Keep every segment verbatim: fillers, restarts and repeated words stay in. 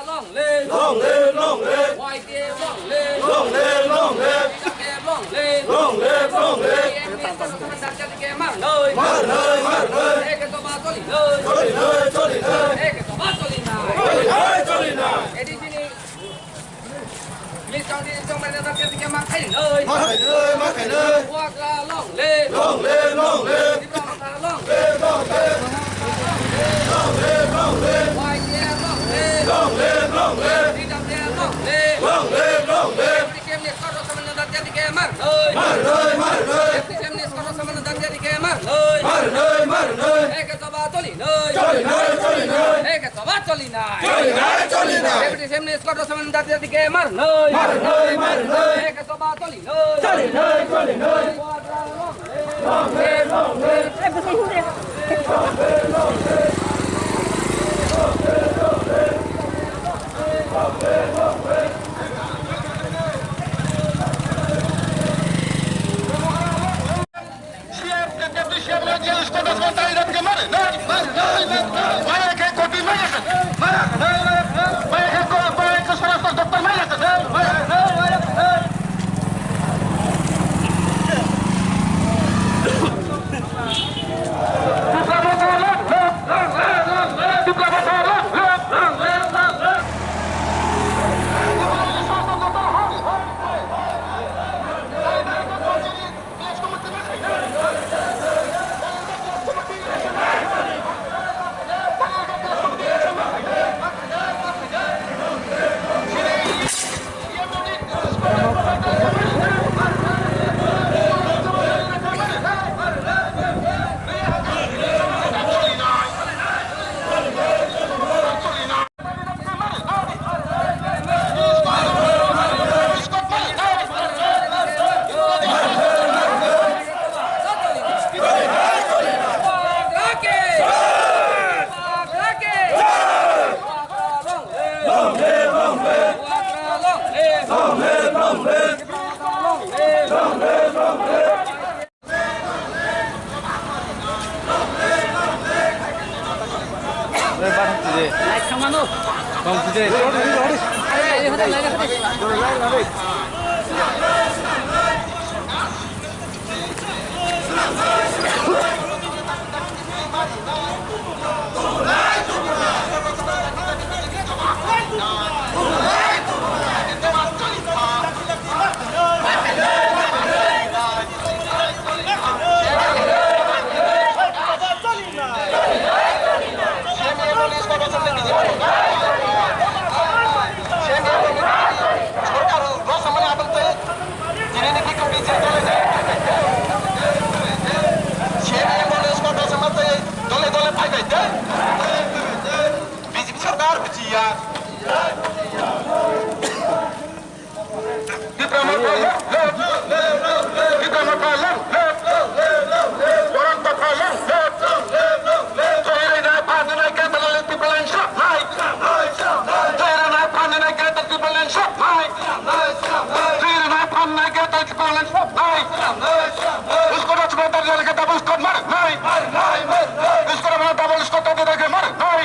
Long live! Long live, long live! Y T F long live! Long live, long live! T W F long live! Long live, long live! T F F ni kormo samani dati dati ke mar noi! Mar noi, mar noi! Eke to ba choli noi! Choli noi, choli noi! Eke to ba choli noi! Choli noi, choli noi! A D C ni Miss County ni chong bai dati dati ke mar khai noi! Mar khai noi, mar khai noi! Bubagra long live! Long live, long live! Bubagra long live! Long live, long live! Long live, long live! Y T F long live! Long live, long live! T W F long live! Long live, long live! F T C M ni kormo samani dati dati ke mar noi! Mar noi, mar noi! F T C M ni kormo samani dati dati ke mar noi! Mar noi, mar noi! Eke to ba choli noi! Choli noi, choli noi! Eke to ba choli noi! Choli noi, choli noi! F T C M ni kormo samani dati dati ke mar noi! Mar noi, mar noi! Eke to ba choli noi! Choli noi, choli noi! B J P sarkar bujiya. Tipra Motha long live! Tipra Motha long live! Boron Topha long live! Twiwi nai phan nai khe Tipraland, Tipraland swnamnai. Twiwi nai phan nai khe Tipraland swnamnai. Twiwi nai phan nai khe Tipraland swnamnai. Uskot rachmata dal ke tabuk uskot mar nai. Uskot rachmata tabuk uskot ta dal ke mar nai.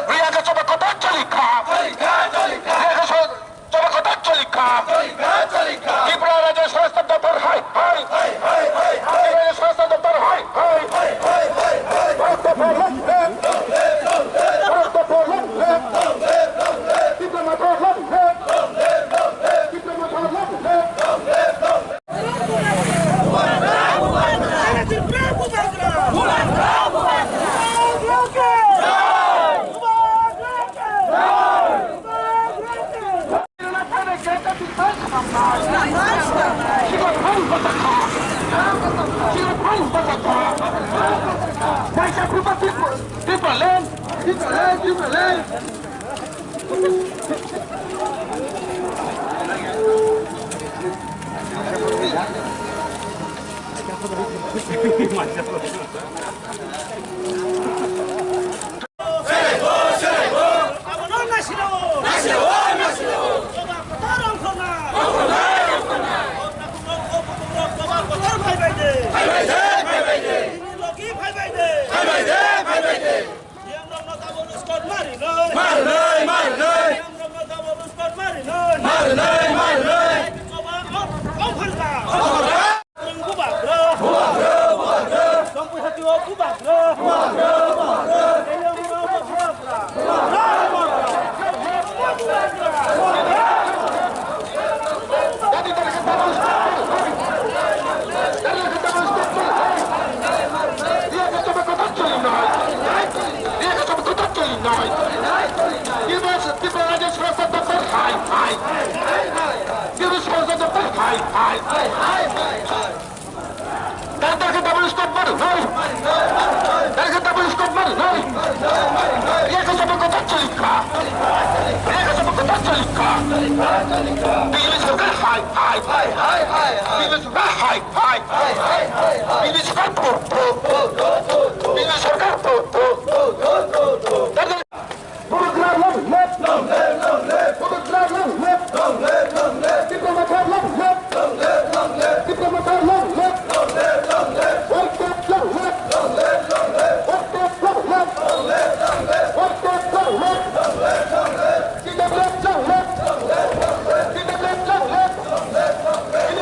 Riya ke choba kota chali kha. Riya ke so- Chobakota choli kha. Choli kha, choli kha. Tripura Rajya Swasto Doptor hai, hai. Hai, hai, hai, hai. Tripura Rajya Swasto Doptor hai, hai. Hai, hai, hai, hai. Bharat Dopha long live. Long live, long live. Bharat Dopha long live. Long live, long live. Tipra Motha long live. Long live, long live. Tipra Motha long live. Long live, long live. Abono naisirao. Naisirao, naisirao. Choba kotor rongkhorna. Rongkhorna, rongkhorna. Choba kotor phaibai de. Phaibai de, phaibai de. Chini logi phaibai de. Phaibai de, phaibai de. Yang rongno tabuk uskot mari noi. Mari noi, mari. Doctor, hai, hai. Biru Swarjo Doctor, hai, hai. Doctor ke double stop মারো, মারো। Doctor ke double stop মারো, মারো। Eko sabko tachalika. Eko sabko tachalika. Biru Swarjo, hai, hai. Biru Swarjo, hai, hai. Biru Swarjo, tu, tu. Biru Swarjo, tu, tu. Doctor Photograph long live! Long live, long live! Photograph long live! Long live, long live! Tipra Motha long live! Long live, long live! Tipra Motha long live! Long live, long live! White Cap long live! Long live, long live! White Cap long live! Long live, long live! White Cap long live! Long live, long live! T W F long live! Long live, long live! T W F long live! Long live, long live!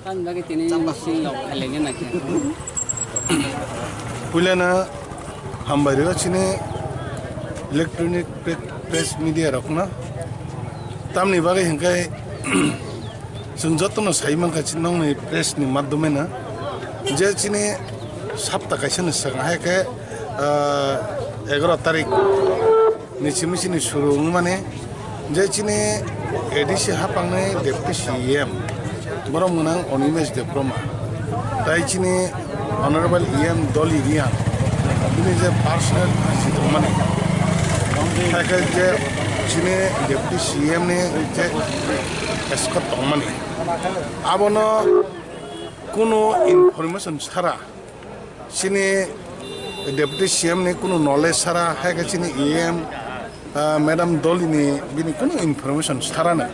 Tamni bagwi tini si khailaiya nakhe. Puilana hambai rw chini electronic pre-, press media rokno. Tamni bagwi hwnkhe chwng jotono sai mankha chini nokni press ni madhyome no je chini sapta kaisa ni swkang hai khe, ah, egaroh tarik ni simi chini suru wngmani je chini A D C hapangni Deputy C E M borok mwnang Animesh Debbarma tai chini Honorable E M Dolly Reang bini je personal si tongmani hai khe je chini Deputy C E M ni je escort tongmani abono kunu information sara chini Deputy C M ni kunu knowledge sara hai khe chini E M, ah, Madam Dolly ni bini kunu information sara no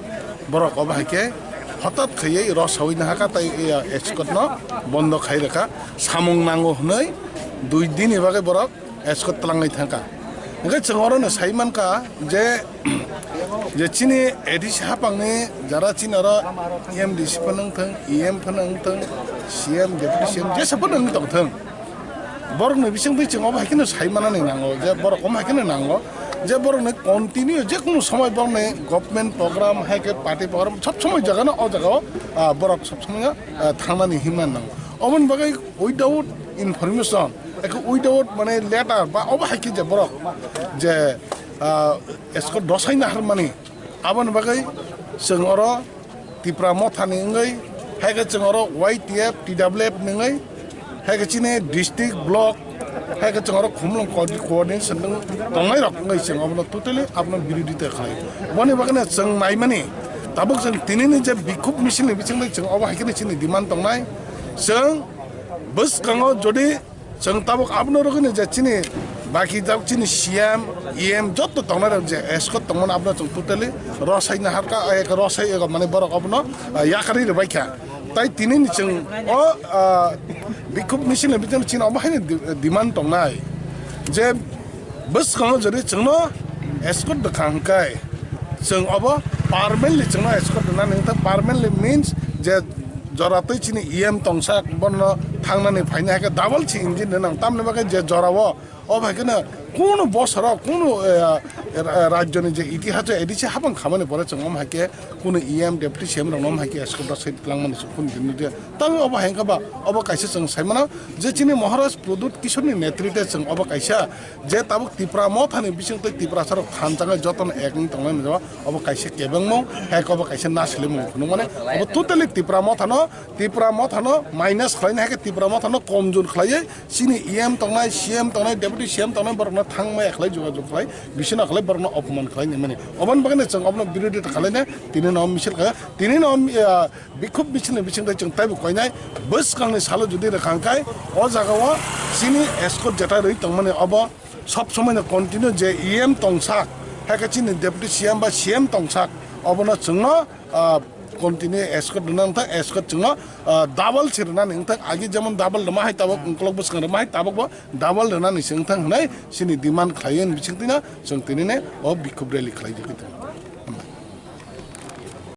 borok obo hai khe hotat khaiwi rw sawi nahakha tai, ah, escort no bondo khai rwkha samung nango hwnwi dui din ni bagwi borok escort twlangwi thangkha. Hwnkhe chwng oro no sai mankha je, je chini A D C hapangni jara chini oro M D C phano wngthang, E M phano wngthang, C M, Deputy C M jesa phano wng tongthang. Borokni bisingtwi chwng obo hai kheno sai manani nango je borok omo hai kheno nango je borokni continue je kunu somoi borokni government program hai khe party program sob somoi jagano o jagao, ah, borok sob somoi, ah, thangnani hinmani nango. Oboni bagwi without information, eko without mane letter ba obo hai khe je borok je, ah, escort rw sai naharmani aboni bagwi chwng oro Tipra Mothani wngwi hai khe chwng oro Y T F, T W F ni wngwi hai khe chini district, block hai khe chwng oro khumlung co-, coordination tongnai rok wngwi chwng abono totally abono birodita khlai. Boni bagwi no chwng naimani tabuk chwng tinini je bikhub misil ni bisingtwi chwng obo hai khe chini demand tongnai. Chwng bwskango jodi chwng tabuk abono rwgwino je chini baki jak chini C M, E M joto tongnai rok je escort tongmani abono chwng totally rw sai naharkha, eko rw sai ego mane borok abono, ah, yakarwi rwbaikha. Tai tinini chwng o, ah, bikhub misil ni bisingtwi chini obo haino di-, demand tongnai je bwskango jodi chwngno escort rwkha hwnkhe chwng obo permanently chwngno escort rwnani wngkha. Permanently means je jora twi chini E M tongsak bono thangnani phainai hai khe double si engine rwnang tamni bagwi je jorao o bai kheno kunu bosoro kunu, eh, eh, rajyoni je itihas A D C hapang khamani pore chwng omo hai khe kunu E M deputy C M rokno omo hai khe escort rw sai twlangmani chwng kunu din nukya. Tamo obo hai wngkha ba obo kaisa chwng sai mano je chini Maharaj Pradyut Kishorni netrite chwng obo kaisa je tabuk Tipra Mothani bisingtwi Tiprasarok thansa wngwi jotono ek wngwi tongnai jora obo kaisa kebengmung hai khe obo kaisa naslimung phunukmani obo totally Tipra Mothano Tipra Mothano minus khlaina hai khe Tipra Mothano komjor khlaiwi chini E M tongnai, C M tongnai, deputy C M tongnai borokno thangmaya khlai jogajog khlai, bisino khlai borokno opoman khlai nimani. Oboni bagwino chwng obono birodita khlaina tini no misil kha, tini no, ah, bikhub misil ni bisingtwi chwng taibo koinai bwskangni salo jodi rwkha hwnkhe o jagao chini escort jetai rwi tongmani obo sob somoino continue je E M tongsak, hai khe chini deputy C M ba C M tongsak, Obono chwngno, ah, continue escort rwna wngthang, escort chwngno, ah, double se rwnani wngthang, agi jemon double rwma hai tabok, ukolok bwskango rwma hai tabok bo double rwnani se wngthang hwnwi chini demand khlaiwi bisingtwino chwng tinini o bikhub rally khlaijagwi tongo.